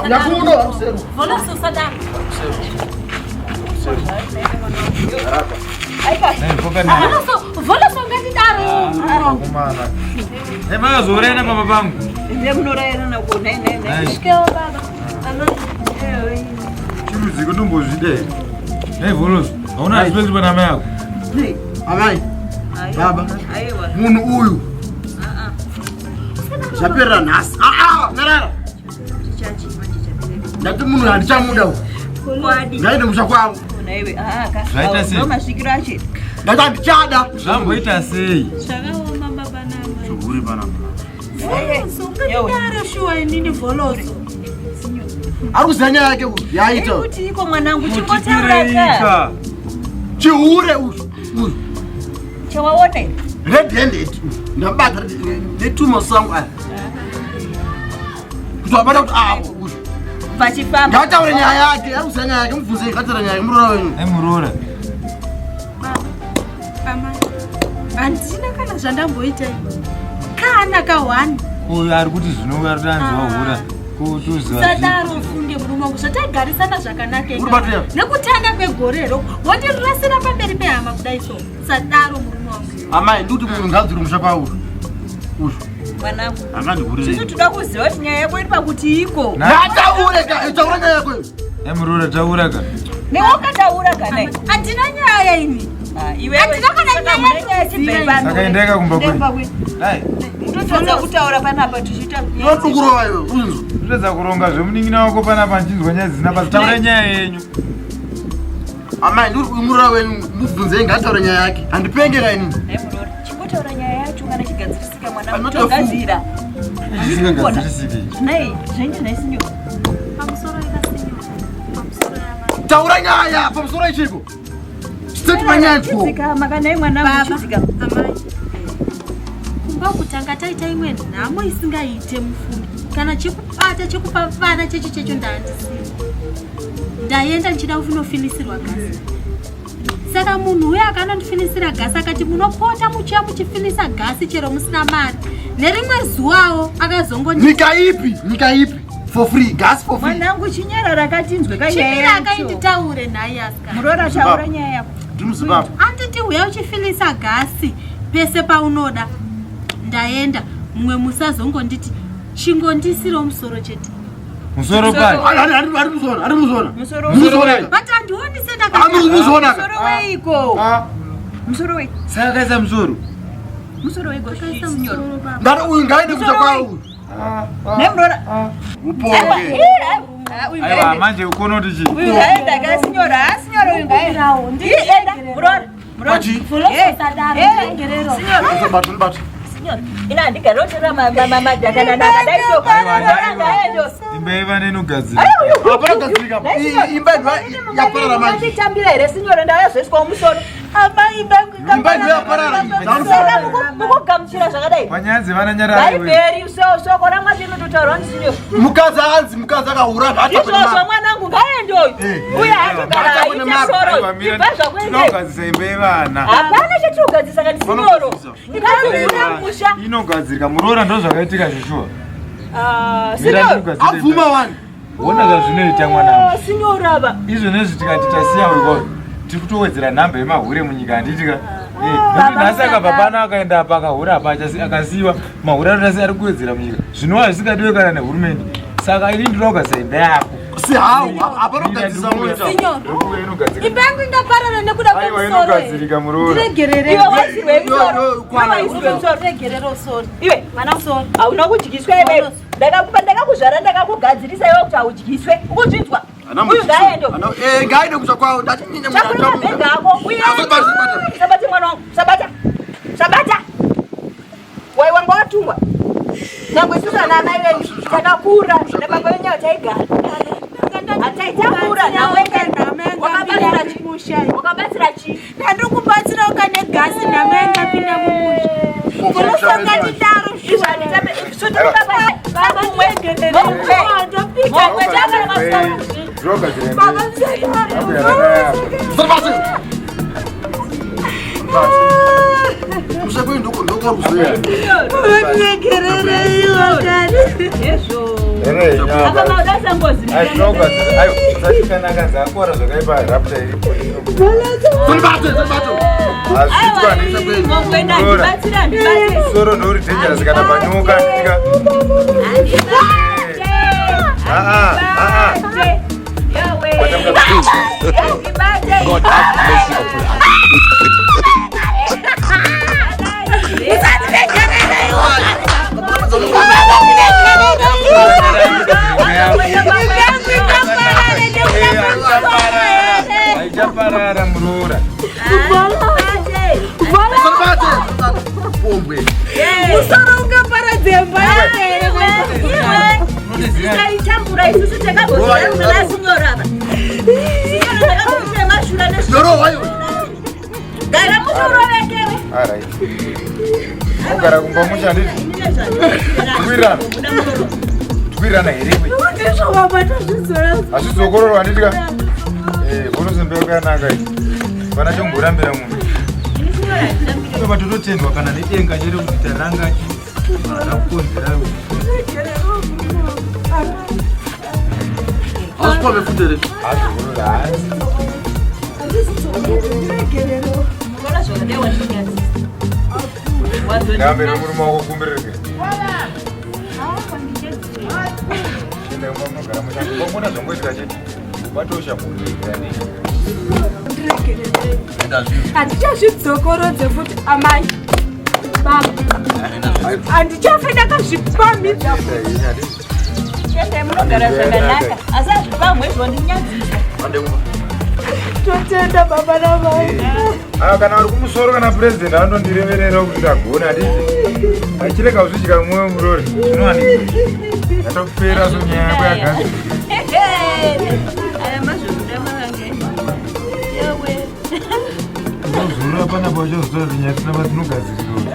Nyakuno akusero. Voloso baba vangu. Chirudziko tombozvida here? Hey Voloso, hauna respect pana amai ako? Amai. Baba. Munhu uyu. Zvaperera nhasi. Ah ah, nyarara. Ndati munhu handichamuda uyu. Ngaende musha kwavo. Zvaita sei? Masvikiro acho. Ndati handichada. Zvamboita sei? Zvakaoma baba namai. Chihure panapa. Ungandidaro shuwa inini Voloso. Ari kuziva nyaya yake uyu yaaita. Kuti iko mwanangu chingotaura ka. Mutipireika. Chihure uyu. Uyu. Chawaona here? Red handed. Ndabata netuma sangu aya. Kuti wabata kuti apo uyu. Vachifamba. Ngataure nyaya yake, ari kuziva nyaya yake, mubvunze ngataure nyaya yake muroora wenyu. Hey muroora. Baba, amai, handina kana zvandamboita ini. Kana kahwani. Uyu ari kuti zvino ari kuti anzi wahura. Kutuziva. Sadaro funge murume wangu zvatagarisana zvakanaka Uri batiya? nekutanga kwegore ro wondirasira pamberi pehama kudai so sadaro murume wangu. Amai, ndikuti munhu ngaadzure musha kwauri. Uyu. Mwanangu. Angandihurire. Tisu toda kuziva kuti nyaya yako iri pakuti iko. Ngataure ka, taura nyaya yako iyo. Hey muroora taura ka. Newe ukataura kana. Handina nyaya ini. Iwewe. Handina kana Saka mune nyaya chibvei pano. Saka endeka kumba kwenyu. Dai. Totadza kutaura panapa tichiita Ndinotukurova iwe, unzwa. Totadza kuronga zvemunin'ina wako panapa ndichinzwa nyaya dzisina basa. Taura nyaya yenyu. Amai, ndikuti uyu muroora wenyu mubvunzei ngataure nyaya yake. Handipenge ka inini. Hey muroora, chingotaura nyaya yacho kana chigadzirisika I'm mwanangu. not a fool. Togadzira. Zvisingadzirisiki. Nei, zvenyu nhai sinyo. Pamusoro yakasinyo. Pamusoro yamai. Taura nyaya pamusoro ichiko. State manyaya two. Chidzikama kana nhai mwanangu Baba, chidzikama. amai. Kumba kutanga taita imwe nhamo isingaite mufungi. Kana chekubata chekupa vana checho checho ndaandisina. Ndaenda ndichida kunofinisirwa gasi. Saka munhu uyo akanondifinisira gasi akati munopota muchiya muchifinisa gasi chero musina mari. Nerimwe zuwawo akazongondi Nyika ipi? Nyika ipi? For free, gas for free. Mwanangu chinyarara katinzwe ka nyaya chimira yacho. akainditaure nhai asikana. Muroora taura nyaya yako. Ndiri muZimbabwe. Anditi uya uchifilisa gasi pese paunoda. Ndaenda mumwe musazongonditi chingondisiro musoro chete. Musoro pai. Ari muzona, ari muzona. Musoro Muzona. But handioni Ari muzona. Musoro weiko? Musoro wei? Saka kaisa musoro. Musoro weiko? Kaisa Sinyoro. musoro baba. Ngati uyu ngaende kucha kwawo uyu. Nhai muroora. Uponge. Uyu Aiwa ngaende. manje ukono kuti chii? Uyu ngaenda ka sinyoro. Ah sinyoro uyu ngaenda. Ii, enda muroora. Muroora. Pachi. Sadaro Eh, ngerero. Sinyoro. Batu batu. Sinyoro. Ina handigarotora madhakana akadai so. Muroora ngaende. Imba yevana inogadzirika. Hapana kugadzirika. Imba yaparara manje. Nditambira here sinyoro ndauya zvoiswa mumusoro. Amai bangu Imba yaparara. Saka mukugamuchira zvakadai. Panyaya dzevana nyarara iwe. Bhaibheri shoko ramwari rinototaurwa ndisinyo. Mukadzi anzi mukadzi akahura Izvozvo mwanangu ngaende uyu. Eh. Uye hatogara Ngaatambwe aite nemari. soro. Aiwa, mira, Ibva zvakuende. Tinogadzisa imba yevana. Hapana chatinogadzisa kana sinyoro. Ndikazokura musha. Inogadzirika muroora ndo zvakaitika zvishuwa. Ah, Mira sinyoro. ndikugadzire imba. Abvuma wani. Ona zvazvinoita mwanangu. Ah, Sinyoro ava. Izvo nezvi tikati tasiya weko tiri kutowedzera nhamba yemahure munyika handitika. Nekuti nhasi akabva pano akaenda apa akahura apa akasiyiwa mahure anotasi ari kuwedzera munyika zvinova zvisingadiwe kana nehurumende saka ini ndinoda kugadzisa imba yako. Si hau, hapana kugadzirisa unoita. Sinyoro. Ndokuuya inogadzirika. Imba yangu ingaparara nekuda Aiwa kwemusoro. inogadzirika muroora. Ndiregerere. Iwe waisirwei musoro? Iwe, iwe, kwana. Iwe waisirwei musoro? Ndiregerere sori. Iwe Mwana sori. hauna kudyiswa iwewe. Ndakakupa ndakakuzvara ndakakugadzirisa iwe kuti haudyiswe. Ukuzvinzwa? Uyu ngaende. Eh, ngaende kucha kwawo. Ndati nina Chakurira mabhegi ako. Uye. Sabata, sabata. Sabata mwana wangu. Sabata. Sabata. Wai wanga watumwa. Nangwe isusu ana amai venyu takakura nababa venyu taigara. Hataitakura nawe wakabatsira chii? Musha. Wakabatsira chii? Ndandikubatsirawo kane gasi nhama yangapinda mumusha. Unosangandidaro Izvo handitambe. Isu tiri baba. Baba mumwe. Mumwe. Mumwe takara masoro. Ndinogadzira imba. Baba Yako yakanaka. Sabata. Kumusha kwenyu ndokwauri kuzoenda. Ndiregerereiwo kani. Apa Ayo, zakora zvakaipa rapta iripo. Sandibate, sandibate. Hazviitwa. Soro ndouri dangerous kana panyoka nditika. Ah ah ah. God have mercy upon us. Haichaparara muroora. Sandibate, sandibate. Pombwe. Musoro ungaparadze mba Unotiziva Itambura isusu takambozviasinyorava Yorowa iwe. gara mutorovekere. Alright. Ogara kumba musha handiti? Twirana. Twirana here iwe? Ndizvo baba, tazvidzora. Hazvizokororwa handiti ka? Eh, vonosembe yakanaka iyi. Pana chomborambira munhu. Saka tototendwa kana nedenga chete kuti taranga rakukonzera. Hausikwame futi here? Hazvikorora hanzi. Ndambe nemurume wako kumbiririke. Enda kumba munogara musha. Wangona zvongoitika chete. Ubatosha munhu yani. Handichazvidzokorodze futi amai, baba, handichafe ndakazvipamhidza futi. Chete munogara zvakanaka asi hazvipamwe zvondinyadzisa. Ande kumba. Totenda baba namai. Ah, kana uri kumusoro kana president anondireverera kuti ndagona handiti? Achirega kuzvidya mwoyo murori. Zvinowanikwa. Yatopera so nyaya yako yagadzirwa. Aya mazvokuda mavange yawe. Unozorora panapa uchazotora kuti nyaya dzina padzinogadzirira.